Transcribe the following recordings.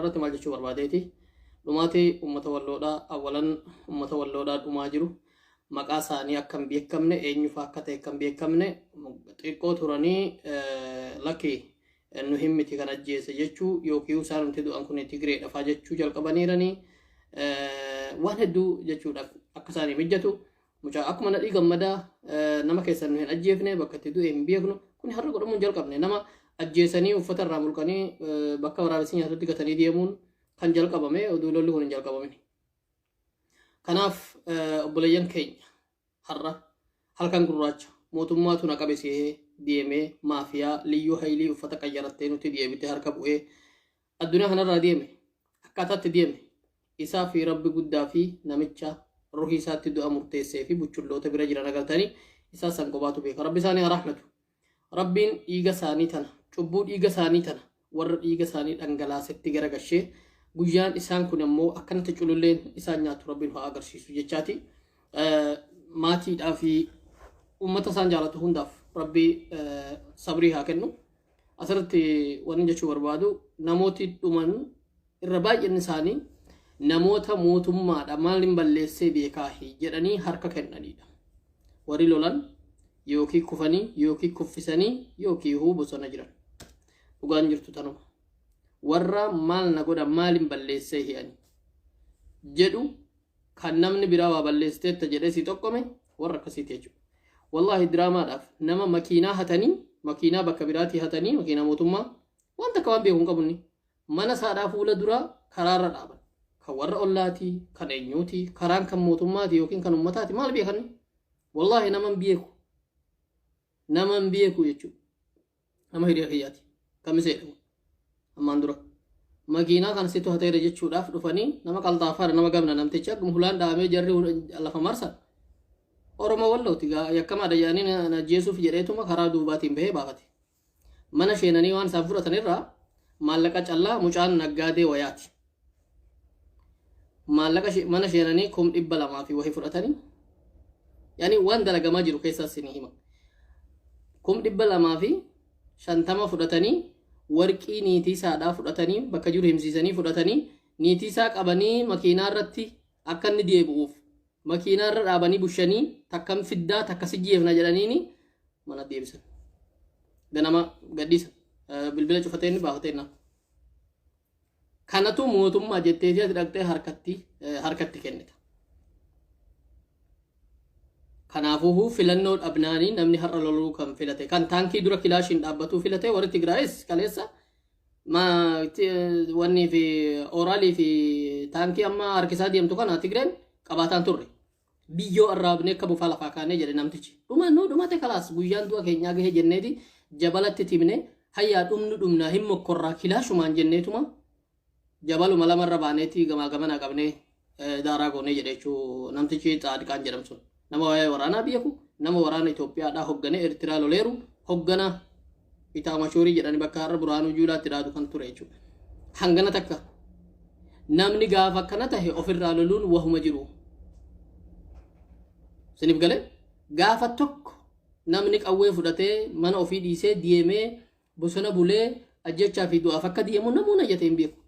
Kanarratti maal jechuu barbaadeeti? Dhumaatii uummata Walloodhaa, awwalan uummata Walloodhaa dhumaa jiru, maqaa isaanii akka hin beekamne, eenyufaa akka ta'e akka hin beekamne, xiqqoo turanii lakki nu hin miti kan ajjeese jechuu yookiin isaan nuti du'an kun Tigireedha faa jechuu jalqabaniiranii, waan hedduu jechuudhaaf akka isaanii mijatu. Mucaa akkuma Nadhii Gammadaa nama keessan nu hin ajjeefne, bakka itti du'e hin beeknu. Kun har'a godhamuu hin jalqabne. Nama ajjeesanii uffata irraa mulqanii bakka waraabessi nyaatutti gatanii deemuun kan jalqabame oduu lolli kun hin jalqabamin. Kanaaf obboleeyyan keenya har'a halkan gurraacha mootummaatu na qabe seehee deemee maafiyaa Liyyuu Hayilii uffata qayyarattee nutti deebite harka bu'ee addunyaa kanarraa deeme. Akkaataatti deeme isaa fi Rabbi guddaa fi namicha ruhii isaatti du'a murteessee fi buchulloota bira jiran agartanii isaa san qobaatu beeka. Rabbi isaanii haa rahmatu. Rabbiin dhiiga isaanii tana, cubbuu dhiiga isaanii tana warra dhiiga isaanii dhangalaasetti gara gashee guyyaan isaan kun ammoo akkanatti cululleen isaan nyaatu Rabbiin haa agarsiisu jechaati. Maatiidhaa fi uummata isaan jaalatu hundaaf Rabbi sabrii haa kennu. Asirratti wanni jechuu barbaadu, namooti dhuman irra baay'een isaanii namoota mootummaadha maal hin balleessee beekaahi jedhanii harka kennanidha. Warri lolan yookiin kufanii yookiin kuffisanii yookiin huu bosona jiran. Dhugaan jirtu tanuma. Warra maal na godha, maal hin balleessee hi'ani jedhu, kan namni biraa waa balleessiteetta jedhee si xoqqome, warra akkasiiti jechuudha. Wallaahi diraamaadhaaf nama makiinaa hatanii, makiinaa bakka biraatii hatanii, makiinaa mootummaa, waan takka waan beeku hin qabu, inni mana isaadhaa fuula duraa karaarra dhaaban. Kan warra ollaatii, kan eenyuutii, karaan kan mootummaati yookiin kan ummataati maal beekan? Wallaahi nama hin beeku. Nama hin beeku jechuudha. Nama hiriya kiyyaati. Kamiseedha. Ammaan dura. Makiinaa kan situ hateera jechuudhaaf dhufanii, nama qalxaafaadha, nama gamna namtichi, akkuma hulaan dhahamee jarri lafa marsan. Oromoo Wallooti yakkamaadha jedhanii na ajjeesuuf jedheetuma karaa duubaatiin bahee baafate. Mana sheenanii waan isaan fudhatan irraa maallaqa callaa, mucaan naggaadee wayaati. Maallaqa mana sheenanii 200,000 fi wahii fudhatanii, yaani waan dalagamaa jiru keessaa isinii hima. 250,000 fudhatanii, warqii niitii isaadhaa fudhatanii, bakka jiru himsiisanii fudhatanii, niitii isaa qabanii makiinaa irratti akka inni deebi'uuf makiinaa irra dhaabanii bushanii, takkam fiddaa takka si jeefna jedhaniini mana deebisan. Ganama gadhiisa. Bilbila cufatee inni baafatee innaan. Kanatu mootummaa jetteetii ati dhaqxee harkatti kennita. Kanaafuu filannoo dhabnaanii namni har'a loluu kan filate, kan taankii dura kilaashiin dhaabbatuu filate, warri Tigraayis kaleessa wanni fi ooraalii fi taankii amma harkisaa deemtu kana Tigreen qabaataan turre. Biyyoo arraabnee akka bofaa lafaa kaanee jedhe namtichi. Dhuma nu dhumate, kalaas guyyaan du'a keenyaa gahe jenneeti jabalatti timne, hayyaa dhumnu dhumnaa hin mokkorraa kilaashumaan jenneetuma jabaluma lamarra baaneeti gamaa gamanaa qabnee daaraa goonee jedhe jechuu namtichi Tsaadiqaan jedhamu sun. Nama waa'ee waraanaa beeku, nama waraana Itoophiyaadhaa hogganee Eertiraa loleeru, hoggana Itaamashuurii jedhanii bakka har'a Burhaanuu Juulaatti dhaadu kan ture jechuudha. Hangana takka namni gaafa akkana tahe ofirraa loluun wahuma jiru. Siniif galee? Gaafa tokko namni qawwee fudhatee mana ofii dhiisee deemee bosona bulee ajjechaa fi du'aaf akka deemu namoonni ajjatee hin beeku.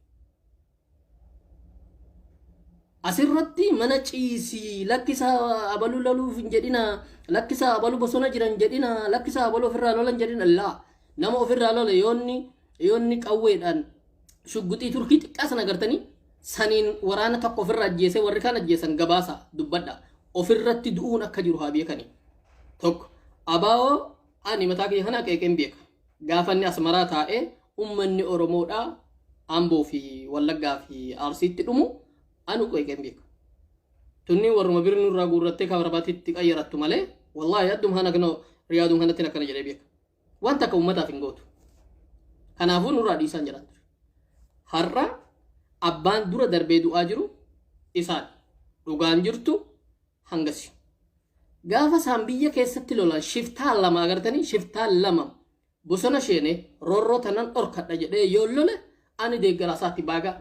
Asirratti mana ciisii, lakkisaa abaluu loluuf hin jedhina, lakkisaa abaluu bosona jiran jedhina, lakkisaa abaluu ofirraa lolan jedhina. Laa, nama ofirraa lole yoonni qawweedhaan shugguxii Turkii xiqqaa sana agartanii saniin waraana tokko ofirraa ajjeesee warri kaan ajjeesan gabaasa dubbadha. Ofirratti du'uun akka jiru haa beekani. Tokko abaa'oo ani mataa kiyya kana qeeqeen beeka. Gaafa inni Asmaraa taa'ee ummanni Oromoodhaa Amboo fi Wallaggaa fi Arsiitti dhumu anu qeeqeen beeka. Tunni warruma biri nurraa guurrattee kabarabaatitti qayyarattu malee, wallaahi adduma kana kinoo Riyaadum kanatti akkana jedhee beeka. Wanta akka uummataaf hin gootu. Kanaafuu nurraa dhiisaan jedhaan ture. Har'a abbaan dura darbee du'aa jiru isaan, dhugaan jirtu hangasi. Gaafa isaan biyya keessatti lolan shiftaa lama agartanii, shiftaa lama bosona sheene roorroo tanan dhorkadha jedhee yoo lole ani deeggaraa isaatti baaga.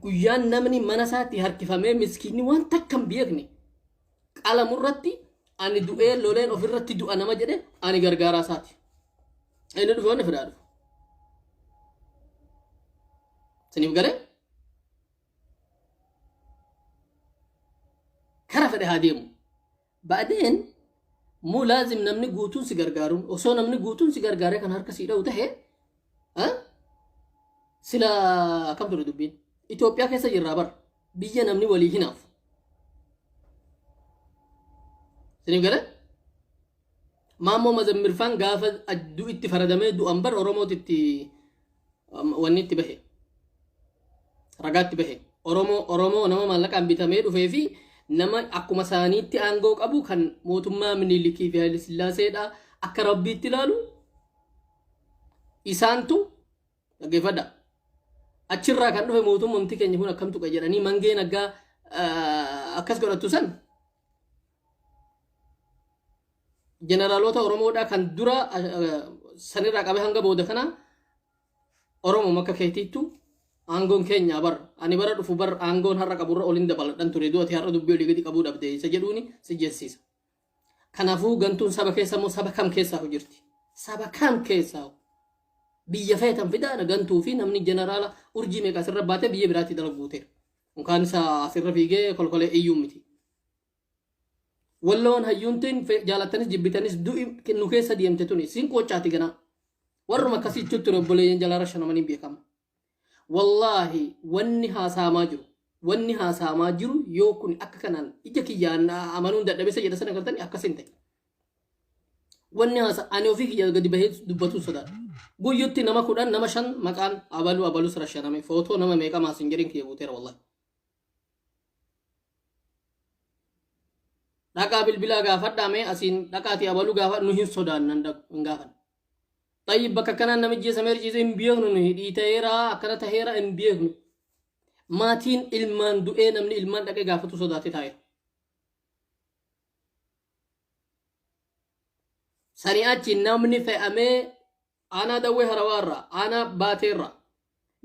Guyyaan namni mana isaatti harkifamee miskiinni waan takka hin beekne qalamurratti ani du'ee loleen ofirratti du'a nama jedhe ani gargaaraa isaati. Inni dhufe wanni fidaa dhufu. Siniif galee? Karaa fedhe haa deemu. Ba'adeen muu laazim namni guutuun si gargaaruun, osoo namni guutuun si gargaaree kan harka sii dha'u tahe, sila akkam ture dubbiin? Itoophiyaa keessa jirraa bara, biyya namni walii hinaafu. Siniif galee? Maammoo Mazammirfaan gaafa adduu itti faradamee du'an bar Oromootti itti wanni itti bahe. Ragaatti bahe. Oromoo nama maallaqaan bitamee dhufee fi nama akkuma isaaniitti aangoo qabu kan mootummaa Minilikii fi Haayile Sillaaseedha akka rabbiitti ilaalu isaantu dhaggeeffadha. Achirraa kan dhufe mootummamti keenya kun akkam tuqa jedhanii mangee naggaa akkas godhattu san jeneraalota Oromoodhaa kan dura sanirraa qabee hanga booda kana Oromoo akka keetiittu aangoon keenya bar ani bara dhufu bar aangoon har'a qaburra olin dabaladhan ture, du'ati har'a dubbii olii gadi qabuu dhabde isa jedhuuni si jessiisa. Kanaafuu gantuun saba keessa immoo saba kam keessaa jirti? Saba kam keessaa? Biyya feetan fidaa gantuu fi namni jeneraala urjii meeqa asirra baatee biyya biraatti dalaguuteera. Unkaan isa asirra fiigee kolkolee iyyuu miti. Walloon hayyuuntiin jaalattanis jibbitanis du'i nu keessa deemte tuni siin qoocaati ganaa. Warruma akkasii ture obboleeyyan jalaa rashanamanii beekama. Wallaahi wanni haasa'amaa jiru yoo kun akka kanaan ija kiyyaan amanuun dadhabesa jedha sana gartanii akkas hin ta'e. Wanni haasa ani ofii kiyya gadi bahee dubbatuun sodaadha. Guyyutti nama 10, nama 5 maqaan abaluu abalus rashaname, footoo nama meeqa maas hin jedhin kiyya guuteera wallahi. Dhaqaa bilbilaa gaafadhaa, mee asiin dhaqaatii abaluu gaafa nu hin sodaannan hin gaafan. Tayyib, bakka kanaan namichi jeesamee ciisee hin beeknu, nu hidhii ta'eera, akkana ta'eera hin beeknu. Maatiin ilmaan du'ee namni ilmaan dhaqee gaafatu sodaatee taa'eera. Sanii achi namni fe'amee aanaa Dawwee Harawaarraa, aanaa Baateerraa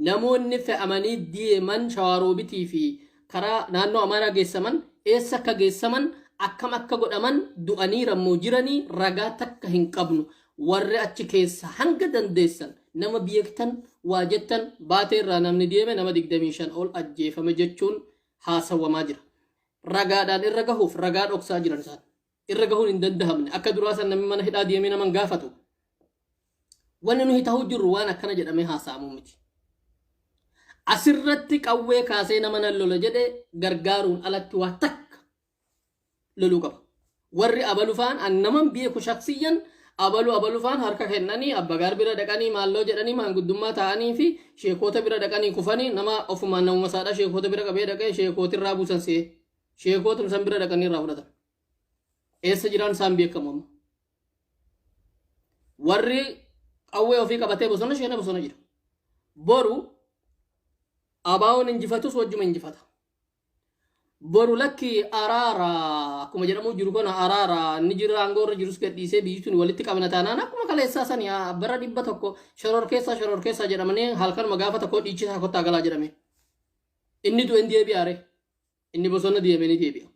namoonni fe'amanii deeman Shawaaroobitii fi karaa naannoo Amaaraa geessaman, eessa akka geessaman, akkam akka godhaman, du'anii rammoo jiranii ragaa takka hin qabnu. Warri achi keessa hanga dandeessan nama beektan waa jettan, Baateerraa namni deeme nama 25 ol ajjeefame jechuun haasawamaa jira. Ragaadhaan irra gahuuf ragaa dhoksaa jiran isaan. Irra gahuun hin dandahamne. Akka duraa san namni mana hidhaa deemee nama hin gaafatu. Wanni nuyi ta'uu jirru waan akkana jedhamee haasa'amuu miti. Asirratti qawwee kaasee nama nan lola jedhe gargaaruun alatti waa takka loluu qaba. Warri abalu faan an naman beeku shaksiyyan abalu abalu faan harka kennanii abbagaar bira dhaqanii maalloo jedhanii maanguddummaa ta'anii fi sheekota bira dhaqanii kufanii nama ofumaan namuma saadhaa sheekota bira qabee dhaqee sheekootirraa buusan si'ee sheekootum san bira dhaqanii irraa fudhatan. Eessa jiraan isaan beekamu amma. Warri qawwee ofii qabatee bosona sheena bosona jira. Boru ABO'n injifatus wajjuma injifata. Boru lakki araara akkuma jedhamu jiru kana, araara inni jira, aangoo irra jirus gadhiisee biyyi tun walitti qabna taanaan, akkuma kaleessaa sani bara 100 shororkeessaa shororkeessaa jedhamanii halkanuma gaafa tokko dhiichisaa kottaa galaa jedhame. Inni du'e hin deebi'aare. Inni bosona deeme ni deebi'a.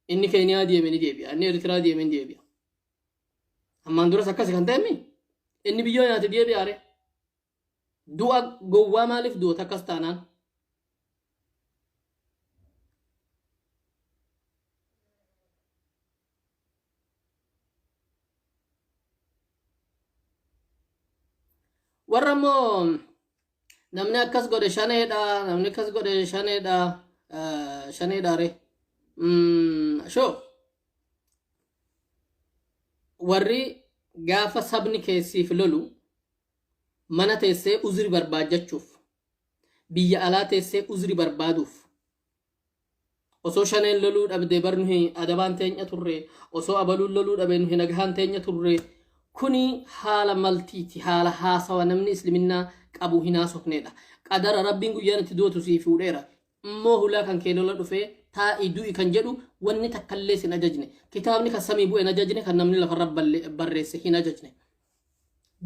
Inni Keeniyaa deeme ni deebi'a. Inni Eertiraa deeme ni deebi'a. Ammaan duras akkasi kan ta'e inni biyyoo nyaate deebi'aare. Du'a gowwaa maaliif du'oota akkas taanaan? Warra immoo namni akkas godhe shaneedha, namni akkas godhe shaneedha, shaneedha re. Shoo warri gaafa sabni keessiif lolu mana teessee uzri barbaadjachuuf, biyya alaa teessee uzri barbaaduuf, osoo shaneen loluu dhabde bar nuyi adabaan teenya turre, osoo abaluun loluu dhabe nuyi nagahaan teenya turre, kuni haala maltiiti, haala haasawa namni isliminnaa qabu hin haasofneedha. Qadara Rabbiin guyyaan itti du'atu sii fuudheera. Immoo hulaa kan kee lola dhufee taa'ii du'i kan jedhu wanni takkallee sin ajajne. Kitaabni kan samii bu'e hin ajajne, kan namni lafarra barreesse hin ajajne.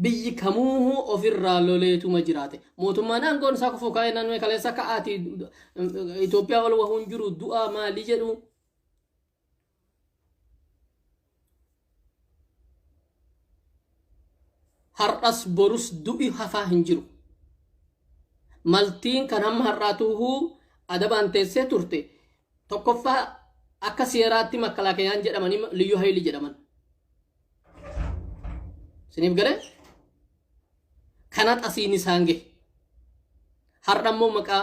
Biyyi kamuuhuu ofirraa loleetuma jiraate. Mootummaan aangoon isaa kufuu kaa'ee naannoo kaleessa ka'aati Itoophiyaa ol wahuun jiru du'aa maalii jedhu. Har'as borus du'i hafaa hin jiru. Maltiin kan hamma har'aatuuhuu adabaan teessee turte tokkoffaa. Akka seeraatti makkalaakayaan jedhamanii liyyuu hayilii jedhaman. Isiniif galee? Kana xasiin isaan gahe. Har'a immoo maqaa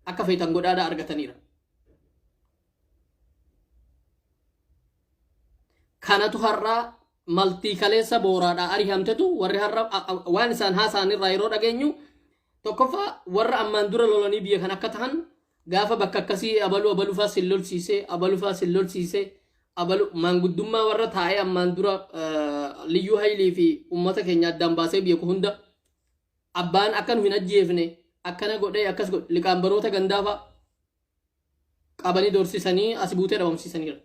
akka feetan godhaadhaa argataniira. Kanatu har'a maltii kaleessa booraadhaa arihamtetu warri har'a waan isaan haasa'an irraa yeroo dhageenyu tokkoffaa warra ammaan dura lolanii biyya kan akka tahan gaafa bakka akkasii abaluu abaluu faa sin lolsiisee abaluu faa sin lolsiisee abalu maanguddummaa warra taa'ee ammaan dura liyyuu haylii fi uummata keenya addaan baasee beeku hunda abbaan akka nu hin ajjeefne akkana godhee akkas godhe liqaan baroota gandaafaa qabanii doorsisanii asi buutee dhabamsiisaniira.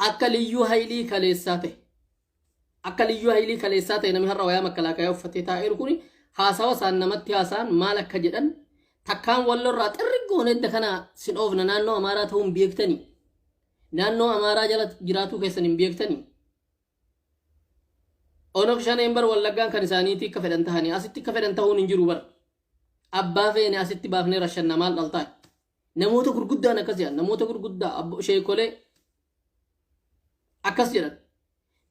Akka liyyuu haylii kaleessaa ta'e akka liyyuu haylii kaleessaa ta'e namni har'a wayaa makkalaakayaa uffatee taa'eeru kun haasawa isaan namatti haasa'an maal akka jedhan takkaan wallorraa xirri goone edda kana sin oofna. Naannoo Amaaraa ta'uu hin beektanii, naannoo Amaaraa jala jiraatuu keessan hin beektanii. Onog Shaneen bar Wallaggaan kan isaaniitii akka fedhan tahanii asitti akka fedhan ta'uun hin jiru bar. Abbaa feene asitti baafnee rashanna maal dhaltaa. Namoota gurguddaan akkas jedhan, namoota gurguddaa sheekolee akkas jedhan.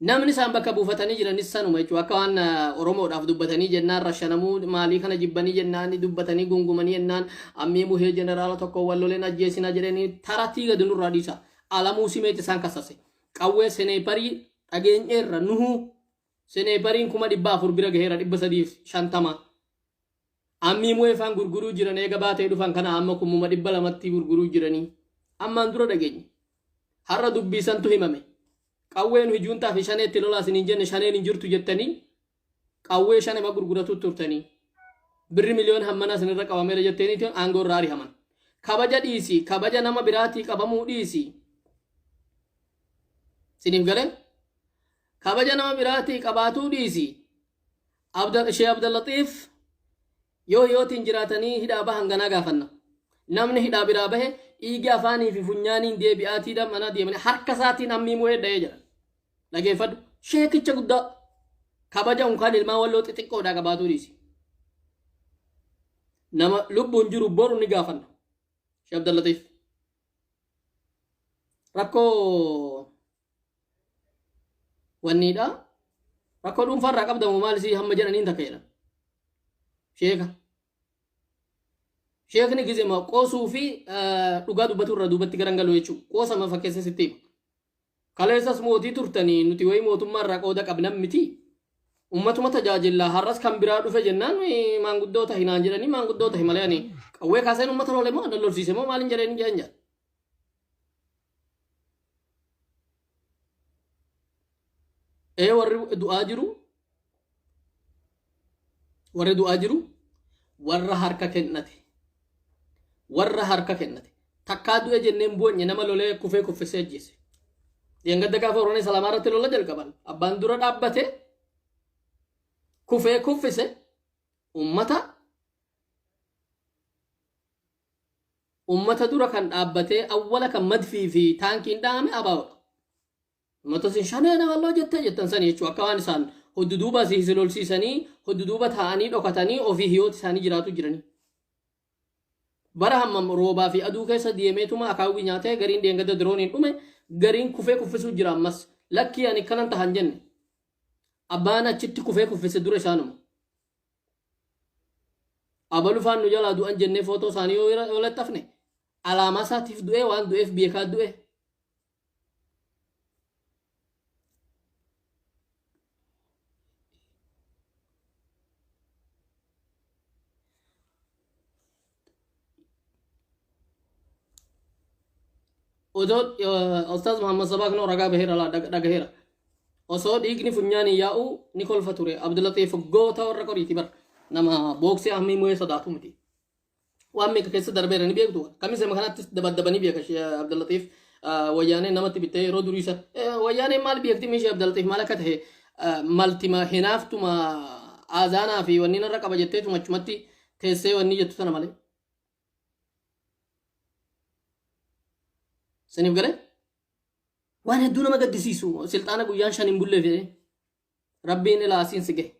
Namni isaan bakka buufatanii jiranis sanuma jechuudha. Akka waan Oromoodhaaf dubbatanii jennaan rashanamuu maalii kana jibbanii jennaan dubbatanii gungumanii jennaan ammii muhee jeneraala tokko wal loleen ajjeesina jedhanii taratii gadi nurraa dhiisa. Alamuu Simeeti isaan kassase. Qawwee seneeparii dhageenyeerra nuhuu seneepariin 400,000 bira gaheera 350. Ammii muhee faan gurguruu jiran eega baatee dhufan kana amma 200,000tti gurguruu jiranii. Ammaan dura dhageenye. Har'a dubbii santu himame. Qawween hijuuntaa fi shaneetti lolaa isiniin jenne, shaneen hin jirtu jettanii qawwee shanema gurguratu turtanii. Birri miliyoona hammanaa isinirra qabameera jetteeniitiin aangoo irraa ari'aman. Kabaja dhiisi, kabaja nama biraatii qabamuu dhiisi. Isiniif galee? Kabaja nama biraatii qabaatuu dhiisi. Ishee Abdallatiif yoo hiyootiin jiraatanii hidhaa bahan ganaa gaafanna. Namni hidhaa biraa bahe dhiigi afaanii fi funyaaniin deebi'aatii mana deemanii harka isaatiin ammii mu'ee dha'ee jedha. Dhageeffadhu. Sheekicha guddaa kabaja unkaan ilmaan Walloo xixiqqoodhaa qabaatuu dhiisi. Nama lubbuun jiru boru ni gaafanna. Shee Abdallatiif. Rakkoo wanniidha. Rakkoo dhuunfaarraa qabdamu maal isii hamma jedhaniin takka jedhan. Sheeka. Sheekni gizema qoosuu fi dhugaa dubbatu irraa duubatti garangaluu jechuudha. Qoosama fakkeessa sitti hima. Kaleessas mootii turtanii nuti wayii mootummaa irraa qooda qabnan miti. Uummatuma tajaajillaa har'as kan biraa dhufe jennaan maanguddoota hinaan jedhanii maanguddoota himalee ani qawwee kaaseen uummata lole moo na lolsiise moo maaliin jedhanii jedhan jedhan. Ee warri du'aa jiru, warri du'aa jiru warra harka kennate, warra harka kennate. Takkaa du'e jenneen boonye nama lolee kufee kuffisee ajjeese. Dheengadda gaafa Oromoo Salaamaa irratti lola jalqaban abbaan dura dhaabbate kufee kuffise ummata dura kan dhaabbatee awwala kan madfii fi taankiin dhahame abaa'udha. Uummata isin shanee Walloo jettee jettan sani jechuudha. Akka waan isaan hudduduuba si lolsiisanii hudduduuba taa'anii dhokatanii ofii hiyooti isaanii jiraatu jiranii. Bara hammam roobaa fi aduu keessa deemeetuma akaawwii nyaatee gariin dheengadda dirooniin dhume, gariin kufee kuffisuu jira ammas. Lakkii ani kanan tahan jenne. Abbaan achitti kufee kuffise dura isaanuma. Abalu faan nu jalaa du'an jennee footoo isaanii yoo laxxafne alaamaa isaatiif du'ee waan du'eef beekaa du'e. Odoo Ustaaz Muhammad Sabaak noo ragaa baheera laa dhagaheera. Osoo dhiigni funyaanii yaa'u ni kolfa ture. Abdulatiif goota warra qoriiti bar. Nama booksii ahmii mu'ee sodaatu miti. Waan meeqa keessa darbeera ni beektu. Kamisema kanattis dabaddabanii beeka Abdulatiif. Wayyaanee namatti bittee yeroo durii isa. Wayyaaneen maal beekti miishee Abdulatiif maal akka ta'e maltima hinaaftuma aazaanaa fi wanni narra qaba jetteetuma achumatti teessee wanni jettu sana malee. Siniif galee? Waan hedduu nama gaddisiisu silxaana guyyaan shan hin bulleef jedhee rabbiin ilaa asiin si gahe.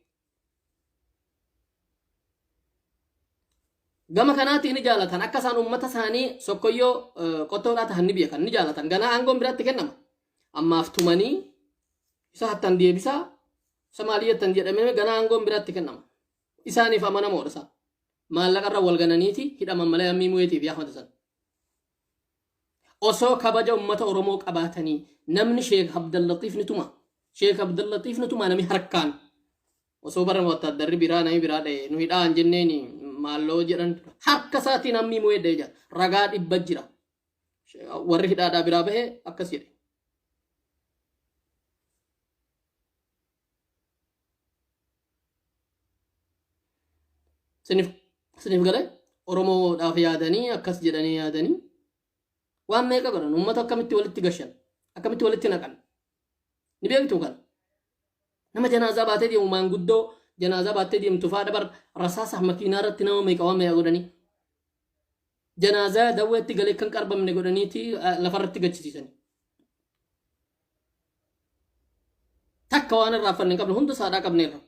Gama kanaatiin ni jaalatan akka isaan uummata isaanii sokkoyyoo qottoodhaa tahan ni beekan ni jaalatan. Ganaa aangoon biraatti kennama. Ammaaf tumanii isa hattan deebisaa isa maalii jettan jedhamee ganaa aangoon biraatti kennama. Isaaniif amanamoodha isaan. Maallaqarra wal gananiiti hidhaman malee ammii mu'eetiif yaa Ahmad Osoo kabaja uummata Oromoo qabaatanii namni Sheek Abdallatiif ni tuma. Sheek Abdallatiif ni tuma namni harkaan. Osoo bara wattaaddarri biraa namni biraa dha'e nu hidhaa hin jenneen maalloo jedhan harka isaatiin ammii mu'ee dha'e jira. Ragaa 100 jira. Warri hidhaadhaa biraa bahe akkas jedhe. Siniif galee Oromoodhaaf yaadanii akkas jedhanii yaadanii waan meeqa godhan uummata akkamitti walitti gashan akkamitti walitti naqan ni beektu kana. Nama janaazaa baatee deemu maanguddoo janaazaa baattee deemtu faadha bar rasaasa makiinaa irratti nama meeqa waan meeqa godhanii janaazaa dawweetti galee kan qarbamne godhaniiti lafarratti gachisiisanii. Takka waan irraa affanne hin qabne hunda saadhaa qabneerra.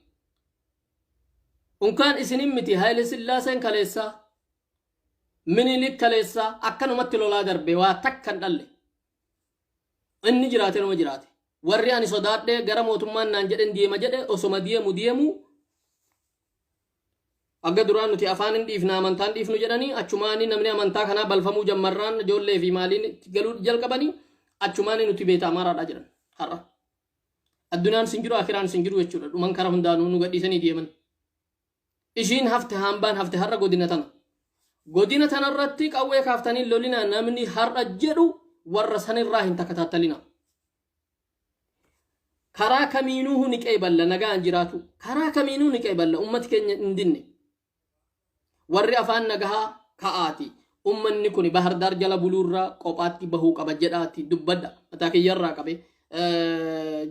Unkaan isinin miti Haayile Sillaaseen kaleessaa Minilik kaleessaa akkanumatti lolaa darbe waa takka hin dhalle. Inni jiraate numa jiraate. Warri ani sodaadhee gara mootummaan naan jedhen deema jedhe osoma deemu deemu akka duraan nuti afaan hin dhiifna amantaan dhiifnu jedhanii achumaanii namni amantaa kanaa balfamuu jammarraan ijoollee fi maaliin itti galuu jalqabanii achumaanii nuti beeta amaaraadha jedhan har'a. Addunyaan sin jiru akiraan sin jiru jechuudha dhuman kara hundaanuu nu gadhiisanii deeman. Ishiin hafte haambaan hafte har'a godina tana. Godina tanarratti qawwee kaaftanii lolinaa namni har'a jedhu warra sanirraa hin takataattalina. Karaa kamiinuu ni qeeballa nagaan jiraatu. Karaa kamiinuu ni qeeballa ummati keenya hin dinne. Warri afaan nagahaa ka'aati. Ummanni kun Bahardaar jala buluurraa qophaatti bahuu qaba jedhaati dubbadha. Mataa kiyyarraa qabe.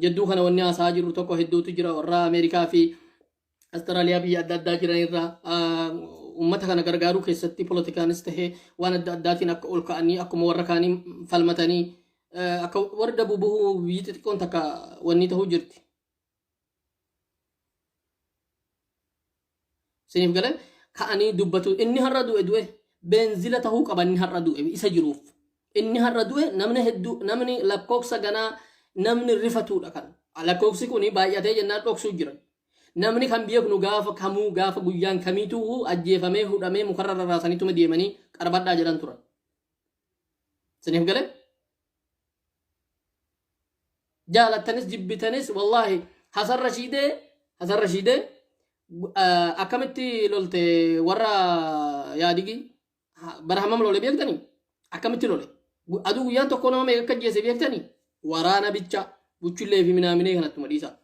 Jedduu kana wanni haasa'aa jirru tokko hedduutu jira warra Ameerikaa fi Austraaliyaa biyya adda addaa jiran irraa uummata kana gargaaruu keessatti polotikaanis tahee waan adda addaatiin akka ol ka'anii akkuma warra kaanii falmatanii akka warri dabuu bahuu biyyi xixiqqoon takka wanni tahuu jirti. Siniif galee ka'anii dubbatu inni har'a du'e du'e beenzila tahuu qaba inni har'a du'e isa jiruuf. Inni har'a du'e namni hedduu namni lakkoofsa ganaa namni rifatuudha kan. Lakkoofsi kun baay'atee jennaan dhoksuu jiran. Namni kan beeknu gaafa kamuu gaafa guyyaan kamiituu ajjeefamee hudhamee mukarra rarraasaniituma deemanii qarbadhaa jedhan turan. Siniif galee? Jaalattanis jibbitanis wallaahi Hasan Rashiidee Hasan Rashiidee akkamitti lolte warra yaadigii bara hammam lole beektanii? Akkamitti lole? Aduu guyyaan tokko nama meeqa akka ajjeese beektanii? Waraana bicha buchullee fi minaaminee kanattuma dhiisaa.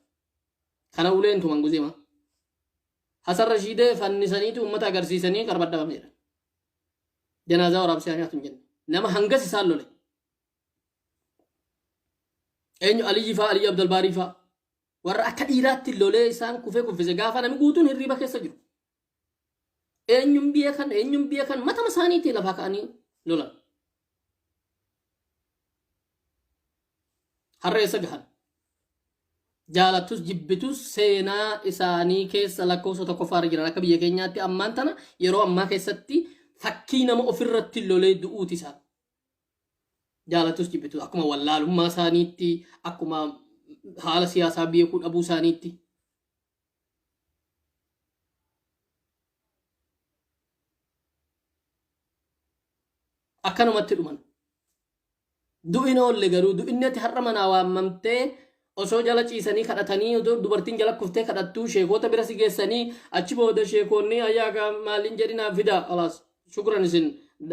Kana uleen tuman guzeema. Hasan Rashiidee fannisaniitu uummata agarsiisanii qarbadhabame jedhan. Janaazaa waraabsee nyaatu hin jenne. Nama hangas isaan lole. Eenyu Aliyyi faa Aliyyi Abdalbaarii faa. Warra akka dhiiraatti lolee isaan kufee kuffise gaafa namni guutuun hirriiba keessa jiru. Eenyuun beekan eenyuun beekan matama isaaniitiin lafaa ka'anii lolan. Har'a eessa gahan? Jaalattus jibbitus seenaa isaanii keessa lakkoofsa tokkoffaarra jiran akka biyya keenyaatti ammaan tana yeroo ammaa keessatti fakkii nama ofirratti lolee du'uuti isaan. Jaalattus jibbitus akkuma wallaalummaa isaaniitti akkuma haala siyaasaa beekuu dhabuu isaaniitti. Akkanumatti dhuman. Du'in oolle garuu du'inni ati har'a manaa waammamtee osoo jala ciisanii kadhatanii otoo dubartiin jala kuftee kadhattuu sheekota bira si geessanii achi booda sheekonni ayyaa maaliin jedhinaa fida alaas shukran isin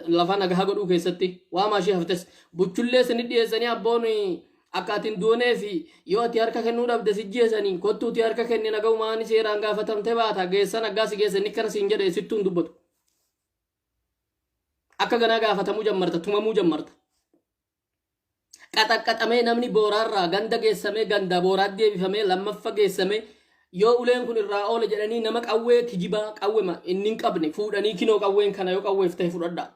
lafa nagaha godhuu keessatti waamaa ishee haftes buchullee isin dhiyeessanii abboon akka ati hin duunee fi yoo ati harka kennuu dhabde si jeesanii kottuuti harka kenni nagaumaani seeraan gaafatamte baata geessan aggaa si geessan akkana siin jedhe sittuu hin dubbatu. Akka ganaa gaafatamuu jammarta tumamuu jammarta. Qaxaqqaxamee namni booraarraa ganda geessamee ganda booraatti deebifamee lammaffa geessamee yoo uleen kun irraa oole jedhanii nama qawwee kijibaa qawwema inni hin qabne fuudhanii kinoo qawween kana yoo qawweef ta'e fudhadhaa.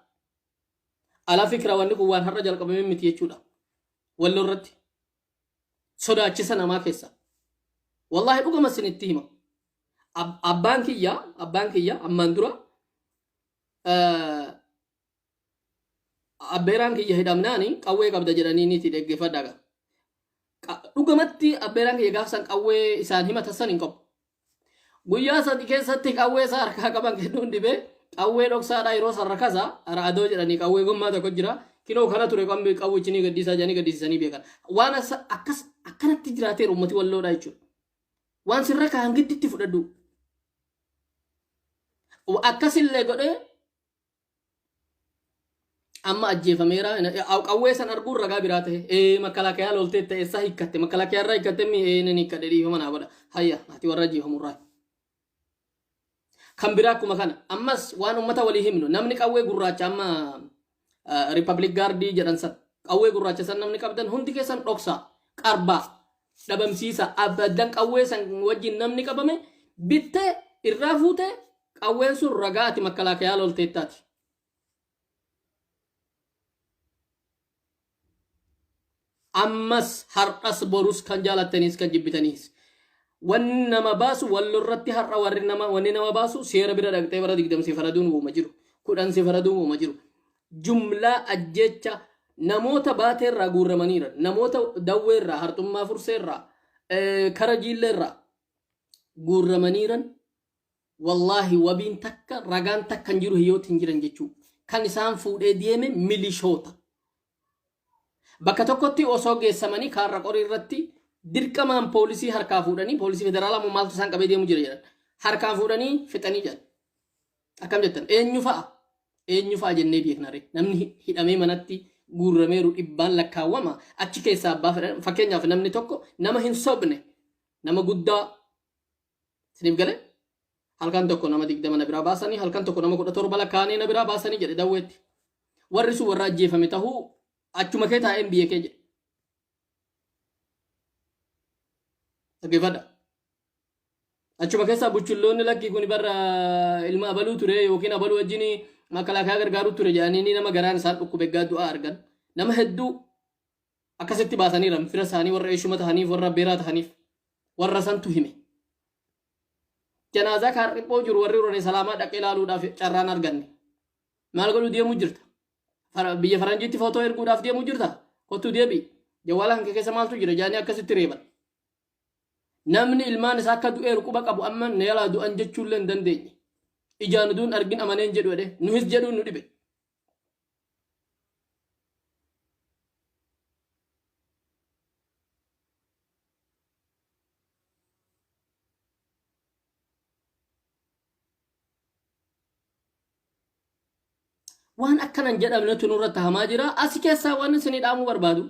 Ala fikira wanni kun waan har'a jalqabame miti jechuudha. Walloo irratti sodaachisa namaa keessa. Wallaahi dhugama isinitti hima. Abbaan kiyya ammaan dura Abbeeraan kiyya hidhamnaani qawwee qabda jedhanii niiti dhaggeeffadhaa. Dhugamatti abbeeraan kiyya gaaf san qawwee isaan himatan san hin qabu. Guyyaa sadi keessatti qawwee isaa harkaa qaban kennuun dhibee qawwee dhoksaadhaa yeroo san rakasa ra'adoo jedhanii qawwee gommaa tokko jira. Kinoo kana ture qawwichi ni gadhiisaa jedhanii gadhiisisanii beekan. Waan akkas akkanatti jiraateera uummati Walloodhaa jechuudha. Waan sirra kaan gidditti fudhadhu. Akkasillee godhee amma ajjeefameera. Qawwee san arguun ragaa biraa ta'e. Ee, makalaakayaa loltee ta'e eessaa hiikkatte? Makalaakayaa irraa hiikkatte mi? Ee, nan hiikkadhe, dhiifama naa godha. Hayya, ati warra ajjeefamurraa. Kan biraa akkuma kana ammas waan uummata walii himnu, namni qawwee gurraacha amma Republic Guard jedhan san, qawwee gurraacha san namni qabdan hundi keessan dhoksaa, qarbaa, dhabamsiisa. Abaddan qawwee san wajjin namni qabame bittee irraa fuutee qawween sun ragaa ati makalaakayaa lolteettaati. Ammas har'as borus kan jaalattaniis kan jibbitaniis. Wanni nama baasu Wallorratti har'a warri nama wanni nama baasu seera bira dhaqxee bara 20 si faraduun uuma jiru. 10 si faraduun uuma jiru. Jumlaa ajjecha namoota Baateerraa guurramaniira. Namoota Dawweerraa, Harxummaa Furseerraa, kara Jiilleerraa guurramaniiran, wallaahi wabiin takka, ragaan takka hin jiru, hiyyooti hin jiran jechuu. Kan isaan fuudhee deeme milishoota. Bakka tokkotti osoo geessamanii Kaarra Qorii irratti dirqamaan poolisii harkaa fuudhanii, poolisii federaalaa moo maaltu isaan qabee deemu jira jedhan. Harkaan fuudhanii fixanii jedhan. Akkam jettan? Eenyu fa'a? Eenyu fa'a jennee beekna ree? Namni hidhamee manatti guurrameeru dhibbaan lakkaawwama. Achi keessaa abbaa fedhan, fakkeenyaaf namni tokko nama hin sobne, nama guddaa isiniif galee, halkan tokko nama 20 na biraa baasanii, halkan tokko nama 17 lakkaa'anii na biraa baasanii jedhe Dawweetti. Warri sun warra ajjeefame tahuu achuma kee taa'een biyya kee jedhe. Dhaggeeffadha. Achuma keessaa buchulloonni lakkii kun barra ilma abaluu ture yookiin abaluu wajjin makalaakaa gargaaruu ture jedhanii nama garaan isaan dhukkube egaa du'aa argan. Nama hedduu akkasitti baasaniiran fira isaanii warra eeshuma tahaniif, warra beeraa tahaniif, warra santu hime. Janaazaa kaan dhiphoo jiru warri rone salaamaa dhaqee ilaaluudhaaf carraan arganne. Maal godhuu deemuu jirta? Biyya faranjiitti footoo erguudhaaf deemuu jirta? Kottuu deebi'i. Jawwaala hanke keessa maaltu jira jaanii akkasitti reeban. Namni ilmaan isaa akka du'eeru quba qabu amma na jalaa du'an jechuullee hin dandeenye. Ijaan uduun argin amaneen jedhu jedhe nuhis jedhuun nu dhibe. Waan akkanan jedhamnetu nurratti hamaa jira. Asi keessaa waan isinii dhaamuu barbaadu,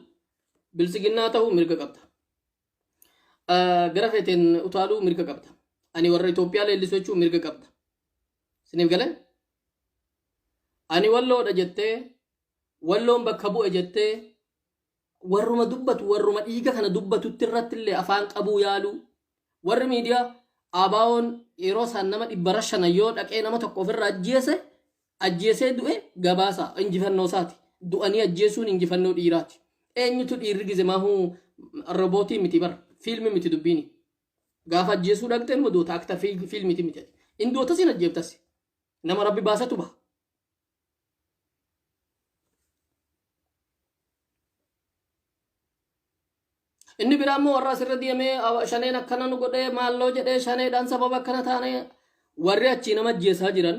biltsiginnaa ta'uu mirga qabda. Gara feeteen utaaluu mirga qabda. Ani warra Itoophiyaa leellisu jechuun mirga qabda. Isiniif galee? Ani Walloodha jettee, Walloon bakka bu'e jettee, warruma dubbatu, warruma dhiiga kana dubbatutti irratti illee afaan qabuu yaaluu. Warri miidiyaa ABO'n yeroo isaan nama dhibba rashana yoo dhaqee nama tokko ofirraa ajjeese, ajjeesee du'e, gabaasa injifannoo isaati. Du'anii ajjeesuun injifannoo dhiiraati. Eenyutu dhiirri gize maahuu roobootii miti bara, fiilmi miti dubbiini. Gaafa ajjeesuu dhaqxe immoo duuta, akta fiilmiti miti. In duutas hin ajjeeftas. Nama Rabbi baasatu baha. Inni biraa immoo warra asirra deemee shaneen akkana nu godhee maalloo jedhee, shaneedhaan sababa akkana taane, warri achii nama ajjeesaa jiran,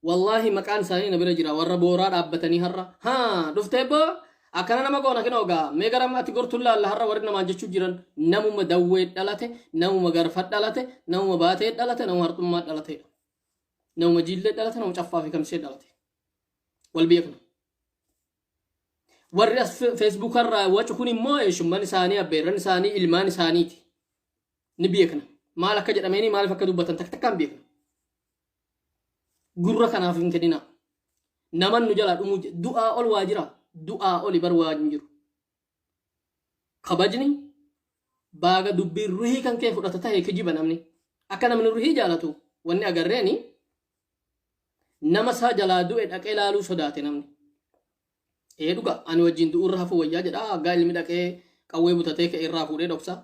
wallaahi maqaan isaanii na bira jira. Warra booraa dhaabbatanii har'a haa dhuftee boo akkana nama goona, kinoo gaa mee gara ati gortuun laalla, har'a warri namaan jechuu jiran namuma Dawwee dhalate, namuma Garfa dhalate, namuma Baatee dhalate, namuma Harxummaa dhalateedha, namuma Jiillee dhalate, nama Caffaa fi Kamsee dhalate. Wal beekna. Warri as Feesbuukarraa wacu kun immoo eeshumman isaanii, abbeerran isaanii, ilmaan isaaniiti. Ni beekna. Maal akka jedhameeni, maaliif akka dubbatan takka takkaan beekna. Gurra kanaaf hin kenninaa. Naman nu jalaa dhumuu du'aa ol waa jira. Du'aa oli bar waa hin jiru. Kabajni baaga dubbiin ruhii kan kee fudhata ta'e kijiba namni. Akka namni ruhii jaalatu wanni agarreeni nama isaa jalaa du'e dhaqee laaluu sodaate namni. Ee dhuga, ani wajjin du'urra hafuu wayyaa jedha. Aggaa ilmi dhaqee qawwee butatee ka'e irraa fuudhee dhoksa.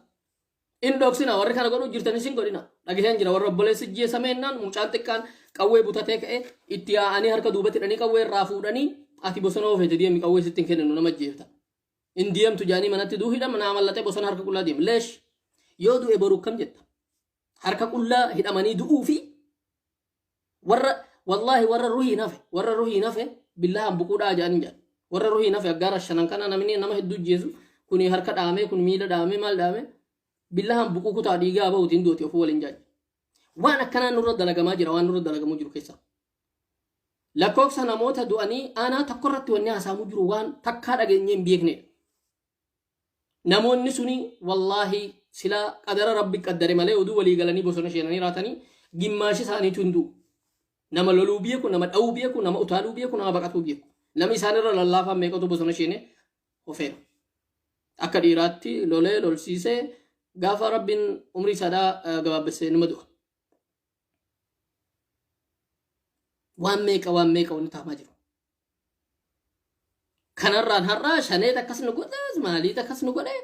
In dhoksina warri kana godhuu jirtanis hin godhina. Dhagaheen jira warra obboleessi ajjeesameennaan mucaan xiqqaan qawwee butatee ka'e itti yaa'anii harka duubatti hidhanii qawwee irraa fuudhanii ati bosona oofete deemi qawwee sitti hin kenninu nama ajjeefta. In deemtu jaanii manatti duu hidhama naa mallatee bosona harka qullaa deema. Leesh yoo du'e boru kam jetta? Harka qullaa hidhamanii du'uu fi warra wallaahi warra ruhiin hafe warra ruhiin hafe billahaan buquudhaa jedhanii jedhan. Warra ruhiin hafe aggaara shanan kana namni nama hedduu jeesu kuni harka dhaamee kun miila dhaamee maal dhaamee billahaan buquu kutaa dhiigaa bahuutiin duuti ofuu waliin jaaji. Waan akkanaa nurra dalagamaa jira waan nurra dalagamuu jiru keessaa. Lakkoofsa namoota du'anii aanaa tokko irratti wanni haasa'amuu jiru waan takkaa dhageenyee hin beeknedha. Namoonni suni wallaahi silaa qadara rabbi qaddare malee oduu walii galanii bosona seenanii raatanii gimmaashi isaaniitu hin du'u. Nama loluu beeku, nama dha'uu beeku, nama utaaluu beeku, nama baqatuu beeku. Namni isaanirra lallaafaan meeqatu bosona seenee hofeera. Akka dhiiraatti lolee lolsiisee gaafa rabbiin umrii isaadhaa gabaabbessee nima du'a. Waan meeqa waan meeqa wanni taamaa jiru. Kanarraan har'aa shaneet akkas nu godhe maaliit akkas nu godhe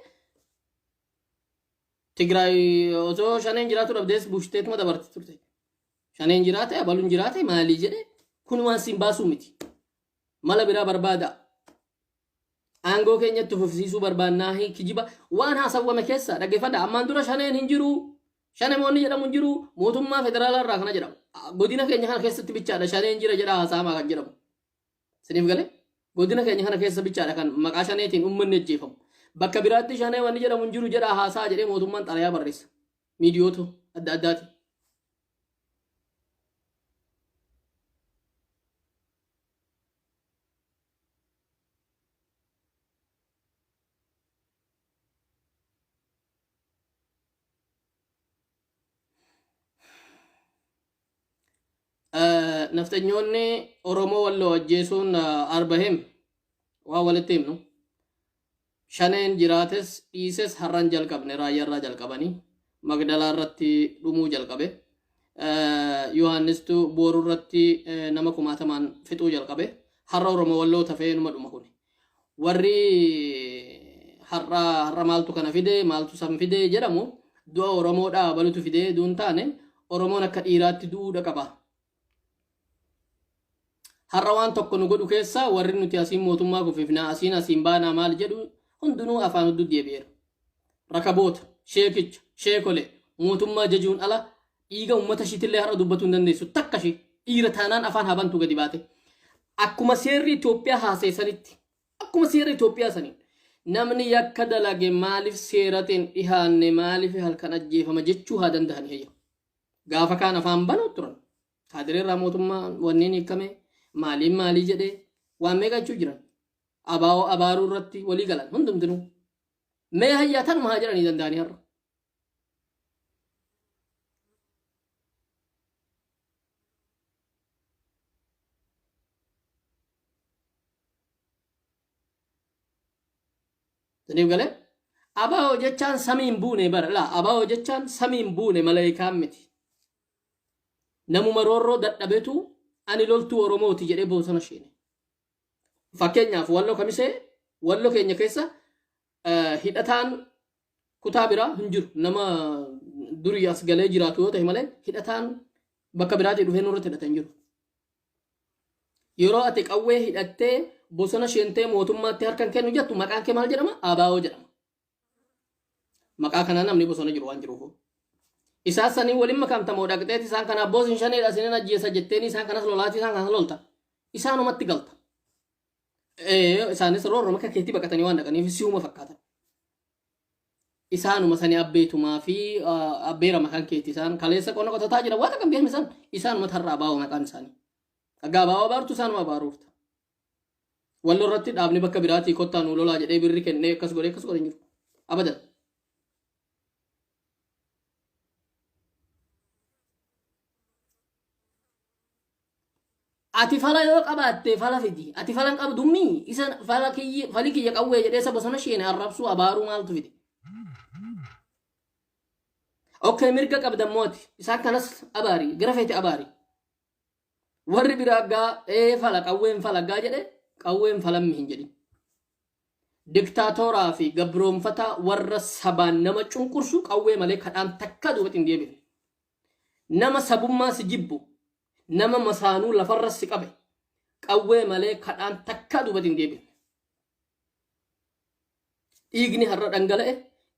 Tigraay osoo shaneen jiraatu dhabdees bushteetuma dabarti turte. Shaneen jiraate abaluun jiraate maalii jedhe kun waan siin baasuu miti. Mala biraa barbaada. Aangoo keenyatti fufsiisuu barbaannaa kijiba waan haasawwame keessa dhaggeeffadha. Ammaan dura shaneen hin jiru. Shanemoonni jedhamu hin jiru. Mootummaa federaalaa irraa kana jedhamu. Godina keenya kana keessatti bichaadha shaneen jira jedha haasa'amaa kan jedhamu. Siniif galee godina keenya kana keessa bichaadha kan maqaa shaneetiin uummanni ajjeefamu. Bakka biraatti shanee wanni jedhamu hin jiru jedha haasaa jedhee mootummaan xalayaa barreessa. Miidiyoota adda addaati. Nafxanyoonni Oromoo Walloo ajjeesuun Arbahim waan walitti himnu. Shaneen jiraates dhiises har'an jalqabne raayyaarraa jalqabanii Magdalaa irratti dhumuu jalqabe. Yohaannistu Booruu irratti nama kumaatamaan fixuu jalqabe. Har'a Oromoo Walloo tafee numa dhuma kuni. Warri har'a har'a maaltu kana fide maaltu san fide jedhamu du'a Oromoodhaa abalutu fide duun taane Oromoon akka dhiiraatti du'uudha qaba. Har'a waan tokko nu godhu keessaa warri nuti asiin mootummaa kufifnaa asiin asiin baanaa maal jedhu hundinuu afaan hudduu deebi'eera. Rakaboota, sheekicha, sheekole mootummaa jajuun ala dhiiga uummata ishiitillee har'a dubbatuu hin dandeessu takka ishii dhiira taanaan afaan habantuu gadi baate. Akkuma seerri Itoophiyaa haasa'e sanitti akkuma seera Itoophiyaa saniin namni yakka dalage maaliif seeratiin dhihaanne maaliif halkan ajjeefama jechuu haa danda'an hayya. Gaafa kaan afaan banuu turan. Kaadireerraa mootummaa wanneen hiikkame maaliin maalii jedhee waan meeqa jechuu jiran. Abaa'oo abaaruu irratti walii galan hundumtinuu. Mee hayyaa tanuma haa jedhanii danda'anii har'a. Siniif galee? Abaa'oo jechaan samiin buune bara laa abaa'oo jechaan samiin buune maleekaan miti. Namuma roorroo dadhabetu ani loltuu Oromooti jedhee bosona sheene. Fakkeenyaaf Walloo Kamisee Walloo keenya keessa hidhataan kutaa biraa hin jiru. Nama durii as galee jiraatu yoo ta'e malee hidhataan bakka biraatii dhufee nurratti hidhate hin jiru. Yeroo ati qawwee hidhattee bosona sheentee mootummaatti harka hin kennu jettu maqaan kee maal jedhama? ABO jedhama. Maqaa kanaa namni bosona jiru waan jiruuf. Isaan sanii waliin makamtamoo dhaqxeeti isaan kana abboo isin shaneedha isinin ajjeesa jetteeni isaan kanas lolaati isaan kanas lolta. Isaanumatti galta. Isaanis roorroma akka keetii baqatanii waan dhaqaniif si'uma fakkaatan. Isaanuma sanii abbeetumaa fi abbeera maqaan keeti isaan kaleessa qonna qotataa jira waan akka hin beekne isaan isaanuma tarra abaa'oo maqaan isaanii. Aggaa abaa'oo abaartu isaanuma abaaruufta. Wallo irratti dhaabni bakka biraatii kottaa nuu lolaa jedhee birri kennee akkas godhee akkas godhe hin jiru. Abadan. Ati fala yoo qabaatte fala fidi. Ati fala hin qabdu mii isa fala kiyyi fali kiyya qawwee jedhee isa bosona sheene arrabsuu abaaruu maaltu fide. Okay mirga qabda immoo ati isaan kanas abaari gara feete abaari. Warri biraa gaa ee fala qawween fala gaa jedhe qawween falammi hin jedhin. Diktaatooraa fi gabroonfataa warra sabaan nama cunqursu qawwee malee kadhaan takkaa duubatti hin deebifne. Nama sabummaa si jibbu, nama masaanuu lafarra si qabe qawwee malee kadhaan takkaa duubatti hin deebifne. Dhiigni har'a dhangala'e,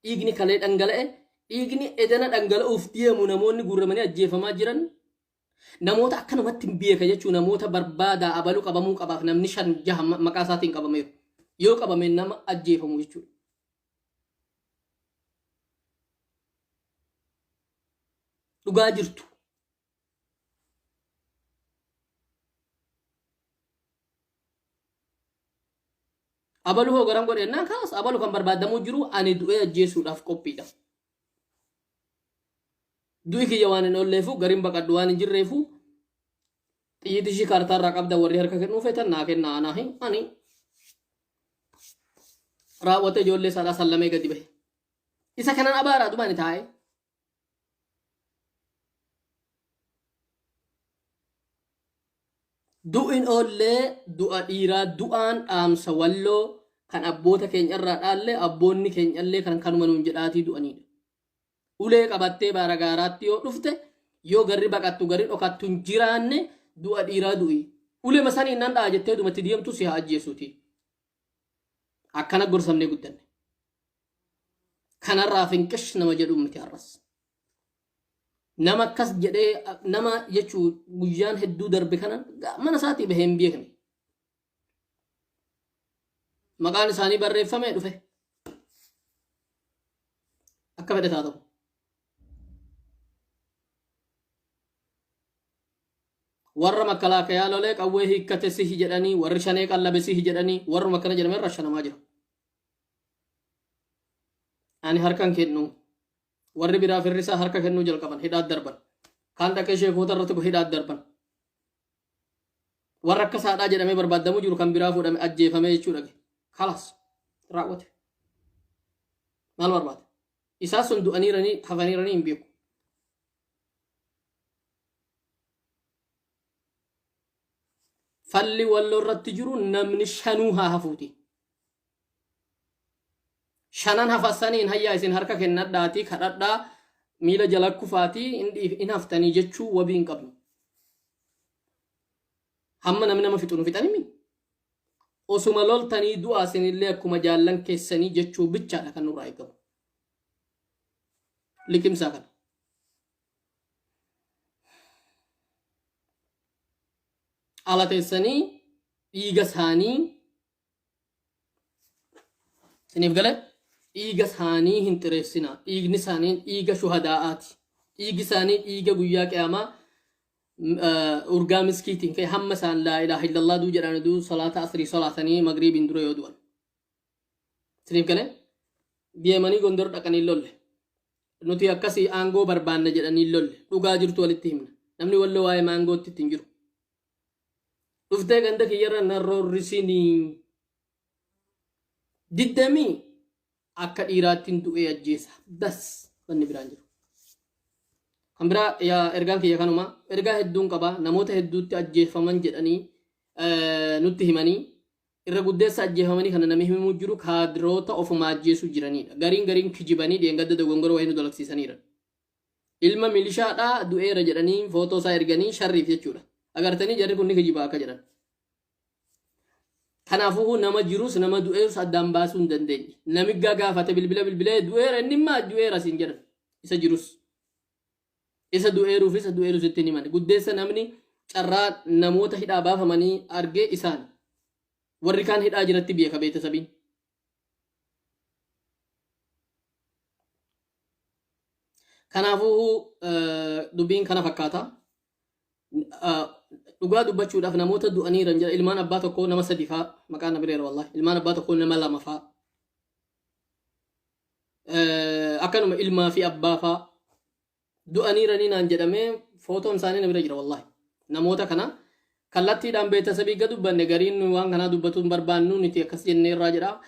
dhiigni kalee dhangala'e, dhiigni edana dhangala'uuf deemu namoonni guurramanii ajjeefamaa jiran namoota akkanumatti hin beeka jechuun namoota barbaadaa abalu qabamuu qabaaf namni shan jaha maqaa isaatiin qabameeru. Yoo qabame nama ajjeefamu jechuudha. Dhugaa jirtu. Abalu hoo garam godhe jennaan kaas abalu kan barbaadamuu jiru ani du'ee ajjeesuudhaaf qophiidha. Du'i kiyya waan hin oolleefu gariin baqadhu waan hin jirreefu xiyyiitii ishii kaartaa irraa qabda warri harka kennuu feetan naa kennaa anaa hin ani raawwatee ijoollee isaadhaa sallamee gadi bahe. Isa kanan abaaraa duba ani taa'ee. Du'in oollee du'a dhiiraa du'aan dhaamsa walloo kan abboota keenya irraa dhaalle abboonni keenyallee kan kanuma nuun jedhaatii du'aniidha. Ulee qabattee baara gaaraatti yoo dhufte yoo garri baqattu garri dhokattu hin jiraanne du'a dhiiraa du'i. Ulema saniin nan dha'a jettee dumatti deemtu si haa ajjeesuuti. Akkana gorsamnee guddanne. Kanarraa finqish nama jedhu miti har'as. Nama akkas jedhee nama jechuu guyyaan hedduu darbe kana mana isaatii bahee hin beekne. Maqaan isaanii barreeffamee dhufe. Akka fedhe haa ta'u. Warra makkalaakayaa lolee qawwee hiikkate sihi jedhanii warri shanee qallabe sihi jedhanii warruma akkana jedhame irra shanamaa jira. Ani harkan kennu. Warri biraa firri isaa harka kennuu jalqaban hidhaat darban. Kaan dhaqee sheekoota irratti hidhaat darban. Warra akka saadhaa jedhamee barbaadamuu jiru kan biraa fuudhame ajjeefamee jechuu dhage. Kalaas raawwate. Maal barbaada? Isaa sun du'aniiranii hafaniiranii hin beeku. Falli walloo irratti jiru namni shanuu haa hafuuti. Shanan hafassaniin hayyaa isin harka kennadhaatii kadhadhaa miila jala kufaatii hin haftanii jechuu wabii hin qabnu. Hamma namni nama fixu nu fixanimi. Osuma loltanii du'aa isinillee akkuma jaallan keessanii jechuu bichaadha kan nurraa eegamu. Liqimsaa kana. Ala teessanii dhiiga isaanii Isiniif gale dhiiga isaanii hin xireessinaa. Dhiigni isaanii dhiiga shuhadaa'aati. Dhiigi isaanii dhiiga guyyaa qiyaamaa urgaa miskiitiin ka'e hamma isaan laa ilaaha illallah duu jedhan duu salaata asrii salaatanii magriibiin dura yoo du'an. Isiniif gale deemanii gondor dhaqanii lolle. Nuti akkasii aangoo barbaanna jedhanii lolle. Dhugaa jirtu walitti himna. Namni walloo waa'ee maangootti ittiin jiru. Dhuftee ganda kiyyarra nan roorrisinii. Diddamii akka dhiiraattiin du'ee ajjeesa. Bas wanni biraan jiru. Kan biraa yaa ergaan kiyya kanuma ergaa hedduun qaba namoota hedduutti ajjeefaman jedhanii nutti himanii irra guddeessa ajjeefamanii kana namni himuu jiru kaadiroota ofumaa ajjeesuu jiranidha. Gariin gariin kijibanii dheengadda dogongora wayii nu dalagsiisaniira. Ilma milishaadhaa du'eera jedhanii footoo isaa erganii sharriif jechuudha. Agartanii jarri kun ni kijiba akka jedhan. Kanaafuu nama jirus nama du'eerus addaan baasuu hin dandeenye. Namiggaa gaafate bilbila bilbilee du'eera inni immaa du'eera siin jedhan. Isa jirus. Isa du'eeruuf isa du'eerus itti hin himan. Guddeessa namni carraa namoota hidhaa baafamanii argee isaan. Warri kaan hidhaa jiratti beeka beetasabiin. Kanaafuu dubbiin kana fakkaata. Dhugaa dubbachuudhaaf namoota du'aniiran jira. Ilmaan abbaa tokkoo nama sadi faa maqaan na bireera wallahi. Ilmaan abbaa tokkoo nama lama faa. Akkanuma ilmaa fi abbaa faa du'aniiranii naan jedhamee footoon isaanii na bira jira wallahi. Namoota kana kallattiidhaan beetasabii ga dubbanne gariin nu waan kanaa dubbatuu hin barbaannu nuti akkas jennee irraa jedha.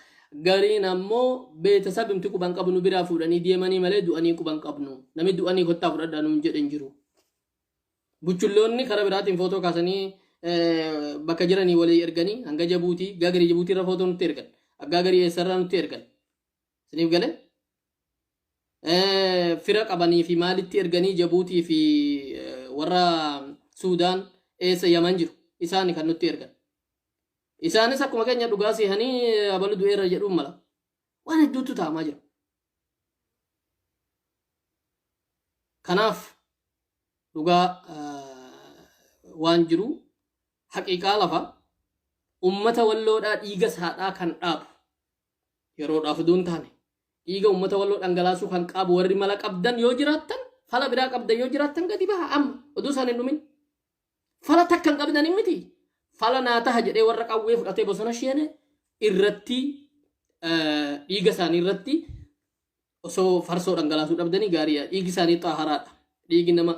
Gariin ammoo beetasabimti quban qabnu biraa fuudhanii deemanii malee du'anii quban qabnu. Namni du'anii kottaa fudhadhaa nuun jedhe hin jiru. Buchulloonni karaa biraatiin footoo kaasanii bakka jiranii walii erganii hanga Jabuutii gagari Jabuutii irra footoo nutti ergan. Aggaa garii eessarraa nutti ergan. Isiniif galee? Fira qabanii fi maalitti erganii Jabuutii fi warra Suudaan eessa Yaman jiru. Isaani kan nutti ergan. Isaanis akkuma keenya dhugaa seehanii abalu du'eera jedhuun mala. Waan hedduutu ta'amaa jira. Kanaaf dhugaa waan jiru haqiiqaa lafa ummata Walloodhaa dhiiga isaadhaa kan dhaabu yeroodhaaf utuu hin taane dhiiga ummata Walloo dhangalaasuu kan qaabu warri mala qabdan yoo jiraattan, fala biraa qabdan yoo jiraattan, gadi baha amma oduu isaan hin dhumin. Fala takka hin qabdan hin miti. Fala naa taha jedhee warra qawwee fudhatee bosona sheene irratti, dhiiga isaanii irratti osoo farsoo dhangalaasuu dhabdanii gaariidha. Dhiigi isaanii xaaharaadha. Dhiigi nama